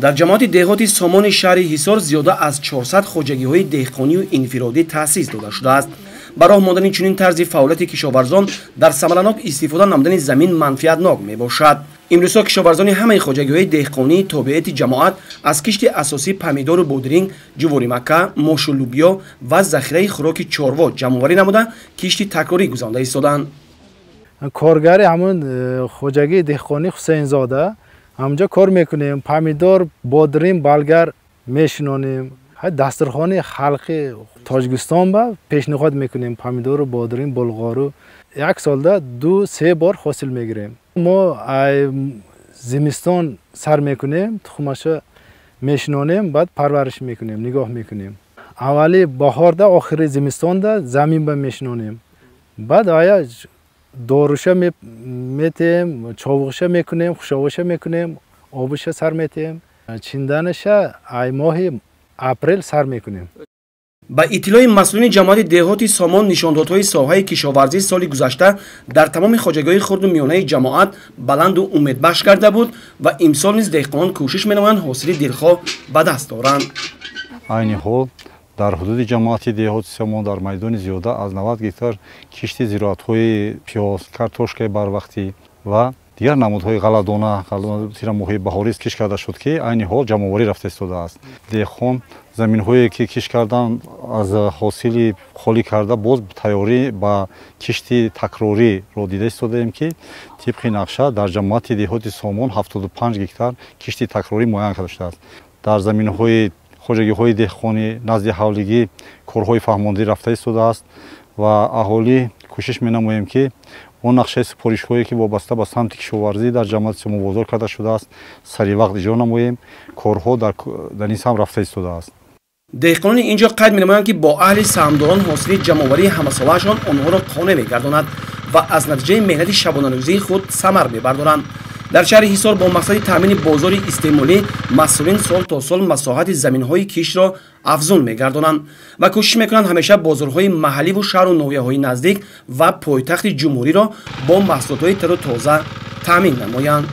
Дар ҷамоати деҳоти Сомони шаҳри Ҳисор зиёда аз 400 хоҷагиҳои деҳқонию инфиродӣ таъсис дода шудааст. Ба роҳ мондани чунин тарзи фаъолияти кишоварзон дар самаранок истифода намудани замин манфиатнок мебошад. Имрӯзҳо кишоварзони ҳамаи хоҷагиҳои деҳқонии тобеияти ҷамоат аз кишти асосӣ помидору бодринг, ҷуворимакка, мошу лубиё ва захираи хӯроки чорво ҷамъоварӣ намуда, кишти такрорӣ гузаронда истодаанд. Коргари ҳамун хоҷагии деҳқонӣ Ҳусейнзода, ҳамҷо кор мекунем, помидор, бодринг, болгар мешинонем. Дастурхони халқи Тоҷикистон ба пешниҳод мекунем помидору бодринг, булғору. Як солда 2-3 бор ҳосил мегирем. Мо зимистон сар мекунем, тухмаша мешинонем, баъд парвариш мекунем, нигоҳ мекунем. Аввали баҳорда, охири зимистонда замин ба мешинонем. Баъд ая доруша метем, човуғша мекунем, хушовуша мекунем, обуша сар метем. Чинданаша ай моҳи апрел сар мекунем. Ба иттилои масъулини ҷамоати деҳоти Сомон, нишондодҳои соҳаи кишоварзӣ соли гузашта дар тамоми хоҷагиҳои хурду миёнаи ҷамоат баланду умедбахш карда буд ва имсол низ деҳқонон кӯшиш менамоянд ҳосили дилхоҳ ба даст оранд. Айни ҳол дар ҳудуди ҷамоати деҳоти Сомон дар майдони зиёда аз 90 гектар кишти зироатҳои пиёз, картошкаи барвақтӣ ва дигар намудҳои ғалладона, тирамоҳии баҳорист кишт карда шуд, ки айни ҳол ҷамъоварӣ рафта истодааст. Деҳқон заминҳое ки кишт кардан аз ҳосили холӣ карда, боз тайёрӣ ба кишти такрориро дида истодаем, ки тибқи нақша дар ҷамоати деҳоти Сомон 75 гектар кишти такрорӣ муайян карда шудааст. Дар заминҳои хоҷагиҳои деҳқонӣ назди ҳавлигӣ корҳои фаҳмондӣ рафта истодааст ва аҳолӣ кӯшиш менамоем, ки он нақшаи супоришҳое ки вобаста ба самти кишоварзӣ дар ҷамоати Сомон бозор карда шудааст, саривақт иҷро намоем. Корҳо дар ин самт рафта истодааст. Деҳқонони ин ҷо қайд менамоянд, ки бо аҳли саҳмдорон ҳосили ҷамъоварии ҳамасолаашон онҳоро қонеъ мегардонад ва аз натиҷаи меҳнати шабонарӯзии худ самар мебардоранд. Дар шаҳри Ҳисор бо мақсади таъмини бозори истеъмолӣ масъулин сол то сол масоҳати заминҳои киштро афзун мегардонанд ва кӯшиш мекунанд ҳамеша бозорҳои маҳалливу шаҳру ноҳияҳои наздик ва пойтахти ҷумҳуриро бо маҳсулотҳои тару тоза таъмин намоянд.